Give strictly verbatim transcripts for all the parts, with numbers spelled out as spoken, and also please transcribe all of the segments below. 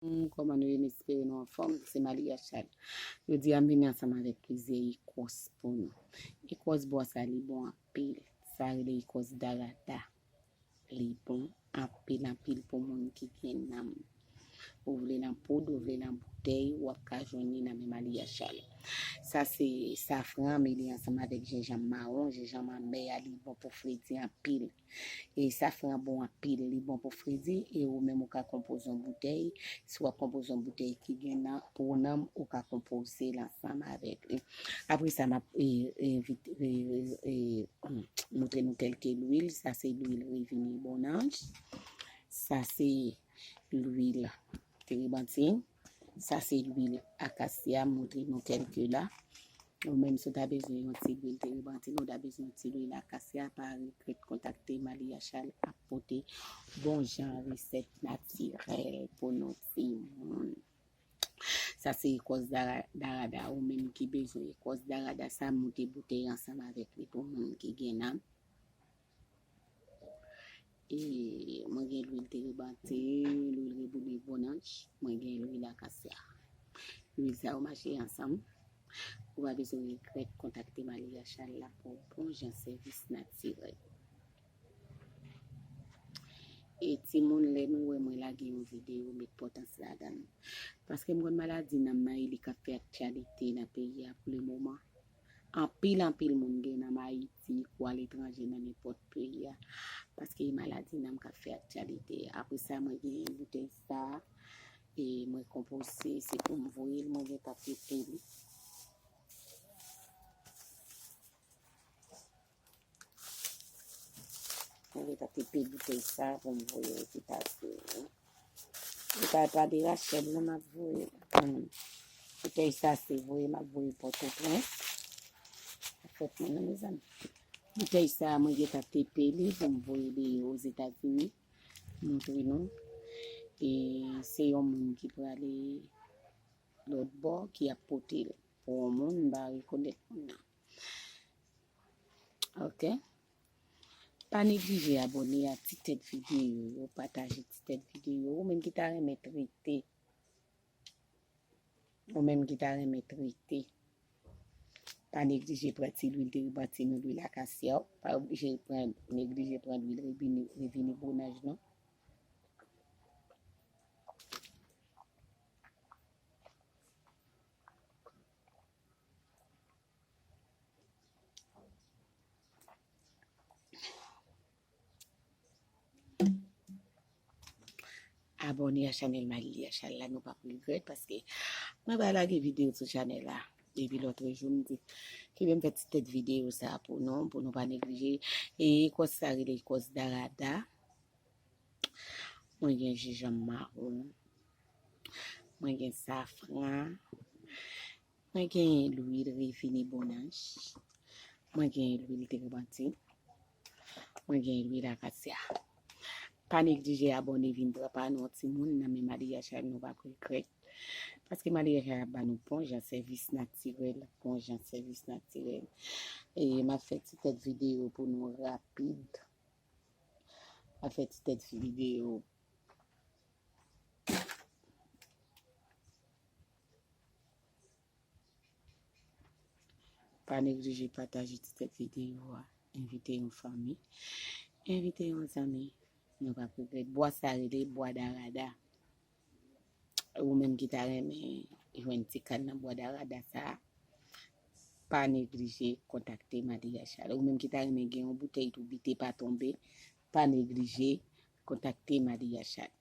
Kòman nou ye? M espere nou anfòm. Se Malia Charles. Jodi a, m vini ansanm avèk plizyè ekòs pou nou. Ekòs bwa sa, li bon anpil. Sa rele ekòs darada. Li bon anpil, anpil pou moun ki gen nanm. Ou vle nan poud, ou vle nan boutèy, w ap ka jwenn li nan men Malia Charles. Sa se safran, mele ansanm avèk jenjanm mawon. Jenjanm anmè a, li bon pou fredi anpil. E safran bon anpil, li bon pou fredi, e ou menm ou ka konpoze yon boutèy. Si w ap konpoze yon boutèy ki gen nan, pou nanm, ou ka konpoze l ansanm avèk li. Apre sa, m ap, e, envite, e, e, e, montre nou kèlke lwil. Sa se lwil revini bonanj. Sa se lwil terebantin. Sa se lwil akasya, m montre nou kèlke la. Ou menm, si w ta bezwen yon ti lwil terebantin, ou ta bezwen yon ti lwil akasya, pa regrèt kontakte Malia Charles ap pote bon jan resèt natirèl pou nou timoun. Sa se ekòs dara-, darada, ou menm ki bezwen ekòs darada sa, moute boutèy ansanm avèk li pou moun ki gen nanm. E mwen gen lwil terebantin, lwil revini bonanj, mwen gen lwil akasya. Lwil sa yo mache ansanm. Ou pa bezwen regrèt kontakte Malia Charles la pou bon jan sèvis natirèl. E timoun, lè nou wè mwen lage yon videyo, met pòtans ladan l. Paske m konn maladi nanm nan, e li k ap fè aktyalite nan peyi a pou le moman. Anpil, anpil moun gen nanm Ayiti, kou aletranje, nan nenpòt peyi a. Paske e maladi nanm k ap fè aktyalite. Apre sa, mwen gen boutèy sa, e mwen konpoze, se pou m voye l, mwen gen tap ete li. Mwen gen tap ete boutèy sa pou m voye Ozetazini. Li pa, pa de Rachel non, m ap voye. Hmm. Boutèy sa se voye, m ap voye Pòtoprens. Fèt mwen non, mezanmi. Boutèy sa, mwen gen tap ete li pou m voye li Ozetazini. Montre nou. E se yon moun ki prale lòt bò ki ap pote l. Pou yon moun, m pa rekonèt moun nan. Ok. Pa neglije abòne a ti tèt videyo yo, pataje ti tèt videyo yo. Ou menm ki ta renmen trete, ou menm ki ta renmen trete, pa neglije pran ti lwil terebantin ou lwil akasya w. Pa oblije pran, neglije pran lwil revini, revini bonanj non. Abòne a chanèl Malia Charles la, nou p ap regrèt, paske mwen pa lage videyo sou chanèl la. Depi lòt jou, m di, kite m fè ti tèt videyo sa pou nou, pou nou pa neglije. E ekòs sa rele ekòs darada. Mwen gen jenjanm mawon. Mwen gen safran. Mwen gen lwil revini bonanj. Mwen gen lwil terebantin. Mwen gen lwil akasya. Pa neglije abòne, vin pran pa nou timoun nan men Malia Charles, nou p ap regrèt. Paske Malia Charles ap ba nou bon jan sèvis natirèl, bon jan sèvis natirèl. E m ap fè ti tèt videyo pou nou rapid. M ap fè ti tèt videyo. Pa neglije pataje ti tèt videyo a. Envite yon fanmi. Envite yon zanmi. Nou p ap regrèt. Bwa sa rele bwa darada. Ou menm ki ta renmen jwenn ti kann nan bwa darada sa, pa neglije kontakte Malia Charles. Ou menm ki ta renmen gen yon boutèy tou, bite pa tonbe, pa neglije kontakte Malia Charles.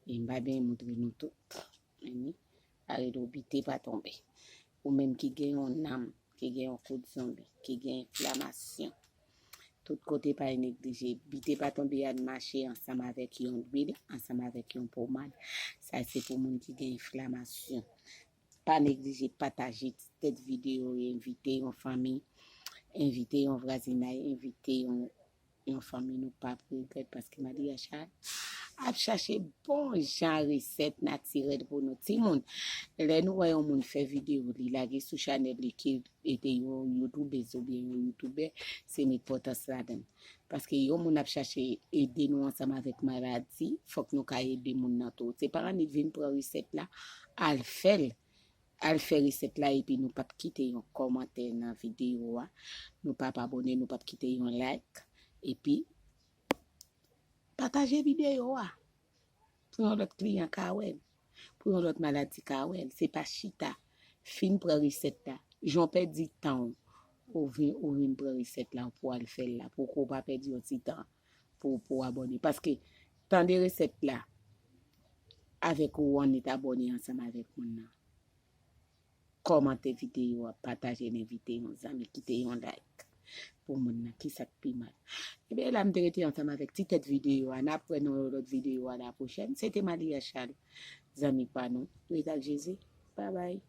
E m pa byen montre nou tout. Meni, arete w bite pa tonbe. Ou menm ki gen yon nanm, ki gen yon kout zonbi, ki gen enflamasyon, tout kote pa neglije. Bite pa tonbe a mache ansanm avèk yon lwil, ansanm avèk yon pomad. Sa se pou moun ki gen enflamasyon. Pa neglije pataje ti tèt videyo, envite yon fanmi, envite yon vwazinay, envite yon, yon fanmi, nou p ap regrèt paske Malia Charles ap chache bon jan resèt natirèl pou nou timoun. Lè nou wè yon moun fè videyo, li lage sou chanèl li ki ede yon youtubèz oubyen yon youtubè, se met pòtans ladan l. Paske yon moun ap chache ede nou ansanm avèk maladi, fòk nou ka ede moun nan tou. Se pa annik vin pran resèt la, al fè l. Al fè resèt la epi nou p ap kite yon kòmantè nan videyo a. Nou p ap abòne, nou p ap kite yon like. Epi pataje videyo a pou yon lòt kliyan ka wè l, pou yon lòt maladi ka wè l. Se pa chita, fin pran resèt la. Jan w pèdi tan w, ou vin, ou vin pran resèt la pou w al fè l la, pou w pa pèdi yon ti tan pou, pou w abòne. Paske tande resèt la avèk ou annik abòne ansanm avèk moun nan. Kòmante videyo a, pataje l, envite yon zanmi, kite yon like pou moun nan, ki sa k pi mal. Ebyen, la m te rete ansanm avèk ti tèt videyo a. N ap wè nan yon lòt videyo a la pwochèn. Se te Malia Charles, zanmi pa nou. Rete ak Jezi. Babay.